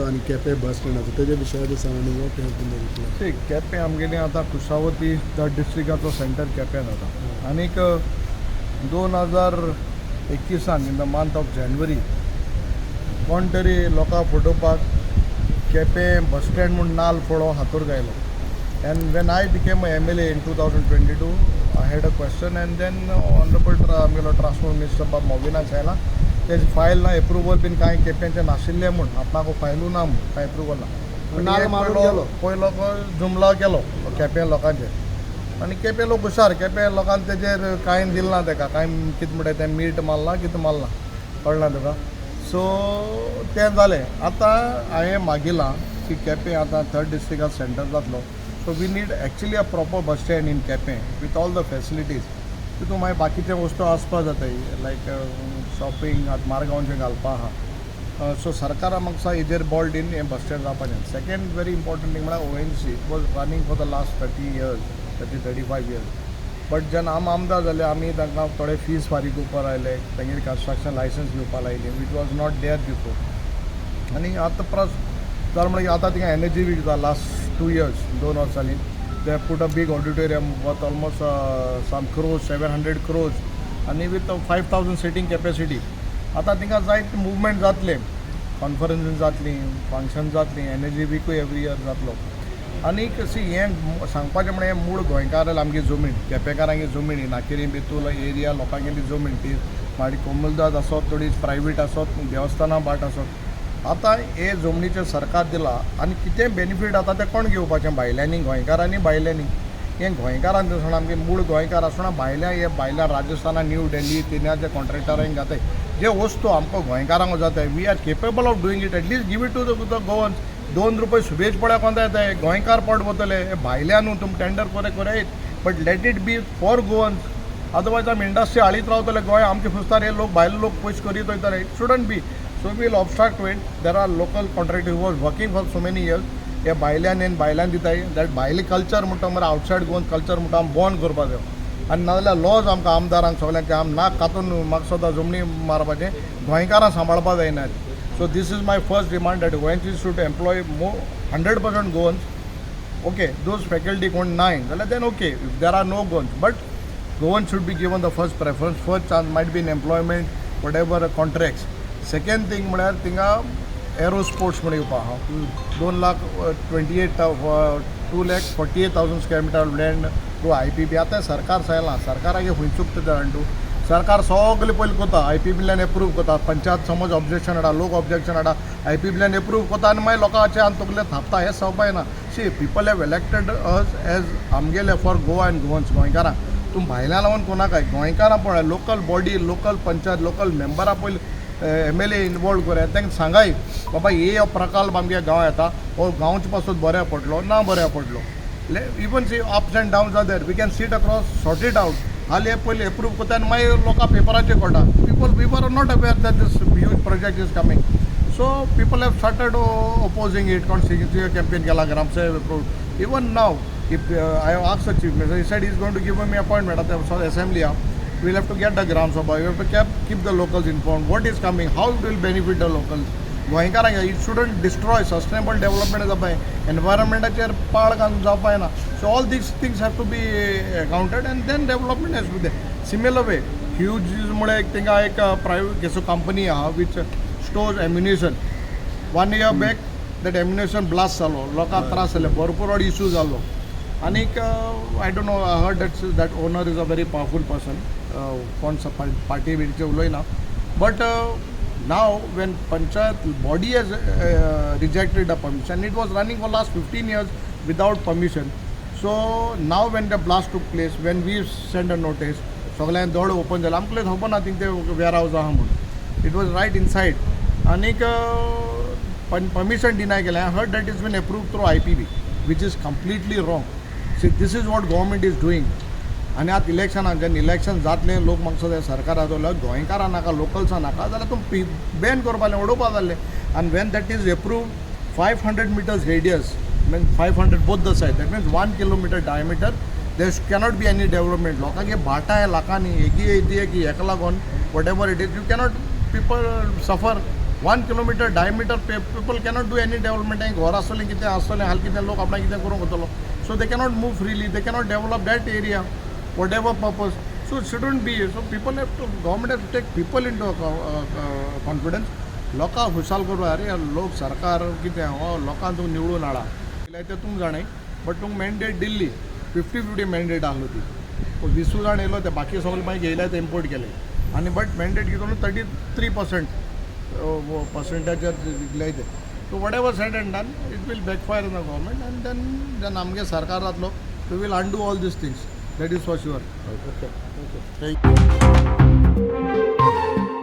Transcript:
आनी केपें बस स्टँडाचो तेजे विशयाचेर सांग आनी what has been the reply? See, Quepem आमगेली आतां कुशावती the डिस्ट्रिक्टाचो सेंटर केप्यां जाता आनीक 2021 in the month of January कोण तरी लोकां फटोवपाक केपें बस स्टँड म्हूण नाल फोडो हातूर घायलो. And when I became MLA in 2022, I had a question and then honourable आमगेलो ट्रान्सपोर्ट मिनिस्टर बाब मोविना सांगला तेजी फायल ना, एप्रुवल बीन कांय केपेंचें नाशिल्लें म्हूण, आपणाक फायलू ना म्हूण, कांय एप्रुवल ना. नाल एक मारून पयलो गेलो. पयलो जुमला केलो केपें लोकांचेर आनी केपें लोक हुशार. केपें लोकांक तेजेर कांय दिलें ना तेका, कांय कितें म्हणटा तें, मीठ मारलां, कितें मारलां कळना तुका. सो तें जालें. आतां हांवें मागिलां की केपें आतां थर्ड डिस्ट्रिक्टात सेंटर जातलो, so we need actually a proper bus stand in Quepem with all the facilities. तितून मागीर बाकीचे वस्तू आसपा जाताय, लायक शॉपिंग. आतां मारगांवचें घालपा आहा. सो सरकारा म्हाका दिसता हेजेर बॉल दिन हें बस स्टँड जावपाचें. सेकंड वेरी इम्पॉर्टंट थींग म्हळ्यार ONGC, it was running for the last 30 years, 30, 35 years, but जेन्ना आम आमदार जाले, आमी तांकां थोडे फीज फारीक करपाक लायले, तांगेर कन्स्ट्रक्शन लायसन्स घेवपाक लायली, which was not there before. आनी आतां प्रस जालें म्हणल्यार आतां थिंगा एनर्जी वीक जाता. लास्ट 2 इयर्स, 2 वर्सां जालीं, they put a big auditorium worth almost some crores, 700 crores, आनी with 5,000 seating capacity. आतां थिंगा जायत मुवमेंट जातलें, कॉन्फरन्सीस जातलीं, फंक्शन जातलीं, एनर्जी विकूय एवरी इयर जातलो. आनीक सी, हें सांगपाचें म्हळ्यार हें मूळ गोंयकार आमगे जमीन, केपेंकारांगे जमीन ही नाकेरी बेतूल एरिया लोकांगेली जमीन ती. मागीर कोमुलदाद आसत, थोडी प्रायवेट आसत, देवस्थानां बाट आसत. आतां हे जमनीचेर सरकार दिला आनी कितें बेनिफीट जाता तें कोण घेवपाचें? भायल्यांनी, गोंयकारांनी, भायल्यांनी. हें गोंयकारांक आसना, आमगे मूळ गोंयकार आसना, भायल्या हे भायल्या राजस्थाना, न्यू दिल्ली तिन्याचे कॉन्ट्रॅक्टरांक घाताय. जे वस्तू आमकां गोंयकारांक जाता, we are capable of doing it, at least give it to the Goans. 2 रुपये सुबेज पळ्या कोंता येता, गोंयकार पोट भरतले. हे भायल्या न्हू, तुमी टेंडर कोरे कोरायत, but let it be for Goans, otherwise आमी इंडस्ट्री हाडीत रावतले. गोंय आमचे फुस्तार हे लोक, भायले लोक पयशे करीत वयतले. It shouldn't be so. We'll obstruct to it. There are local contractor who was working for so many years. हे भायल्यान आनी भायल्यान दिताय, that भायले कल्चर म्हणटा मरे, आवटसायड गोवन कल्चर म्हणटा, आमी बंद करपा जाय. आनी नाजाल्यार लॉज आमकां आमदारांक सगल्यांक आम नाक कातून म्हाका सदां जमनी मारपाचें, गोंयकारां सांबाळपा जायना. So this is my first demand, that ONGC should employ 100% Goans. Okay, those faculty कोण नाय जाल्यार then okay, if there are no Goans, but Goan should be given the first preference, first chance, might be in employment, whatever contracts. Second thing म्हळ्यार थिंगा aero sports म्हण येवपा आहा. 2 lakh 28, 2,48,000 square meter land through IPP. आतां सरकार सांगलां, सरकाराक खंय चुकता जाण तूं. सरकार सगलें पयलीं करता, आयपीपील्यान एप्रूव करता. पंचायत समज ऑब्जेक्शन हाडा, लोक ऑब्जेक्शन हाडा, आयपीपील्यान एप्रूव करता आनी मागीर लोकांचे आनी तकले थापता. हें जावपा ना. See, people have elected us as आमगेले फॉर गोवा एंड गोवन्स. गोंयकारांक तूं भायल्यान लावन कोणाकाय, गोंयकारां पळय, local body, local panchayat, local मेंबरां पयलीं एमएलए इनवॉल्व करूया. तांकां सांगाय, बाबा हे प्रकल्प आमगे गांव येता, हो गांवचे पासून बऱ्या पडलो ना बऱ्या पडलो. Even see, ups and downs are there, we can sit across, sort it out. हाली हे पयलीं एप्रूव करता आनी मागीर लोकां पेपराचेर कळटा. People, we were not aware that this huge project is coming, so people have started opposing it. कोण सिग्नेचर कॅम्पेन केला, ग्रामसेवक approve. Even now, if I have asked the chief minister, he said he is going to give me appointment at the assembly. We'll have to get the Gram Sabha. We have to keep the locals informed. What is coming, how it will benefit the locals. गोंयकारांक it shouldn't destroy sustainable development जावपाय, एनवायरमेंटाचेर पाळ घालून जावपाय ना. So all these things have to be accounted and then development has to be. Similar way, huge म्हळ्यार एक थिंगा एक private केसो company आहा which stores ammunition. One year back that ammunition blast जालो, लोकांक त्रास जाले, भरपूर इशू जालो. आनीक I don't know, I heard that that owner is a very powerful person. कोण पार्टी बिर्टीचे उलयना, but now when panchayat body has rejected the permission, it was running for last 15 years without permission. So now when the blast took place, when we send a notice, सगळ्यांक दोळे open जाले. आमकां खबर ना thing ते wear हावस आहा म्हूण. It was right inside. आनीक परमिशन डिनाय केलें. I heard that is been approve through IPB, which is completely wrong. See, this is what government is doing. आनी आतां इलेक्शनाक जेन्ना इलेक्शन जातलें, लोक म्हाका दिसता सरकारा जाल्यार गोंयकारां नाका, लोकल्सां नाका जाल्यार तूं बॅन करपा उडोवपा जाल्लें. आनी when that is approve, 500 meters radius means 500 both the side, that means 1 kilometer diameter, there cannot be any development. लोकांगे भाटां लाखांनी एगी येती की हेका लागून what ever it is, you cannot, people suffer. 1 kilometre diameter people cannot do any development. घर आसतलें, कितें आसतलें, हाल कितें लोक आपणाक कितें करूंक वतलो. So they cannot move freely, they cannot develop that area, what ever purpose. So it shouldn't be. So people have to, government have to take people into confidence. लोकांक खुशाल करूं. अरे लोक सरकार कितें हो लोकांक तुका निवडून हाडा ते तुमकां जाणाय, बट तुमकां मॅन्डेट दिल्ली, 50-50 मॅन्डेट आहलो ती. विसू जाण येयलो ते, बाकी सगळे मागीर घेयले ते इम्पोर्ट केले आनी बट मॅन्डेट कितें 33% पर्संटाचेर जिखले ते. So whatever said and done, it will backfire in the government and then जेन्ना आमगे सरकार जातलो, we will undo all these things, that is for sure. Okay. Thank you.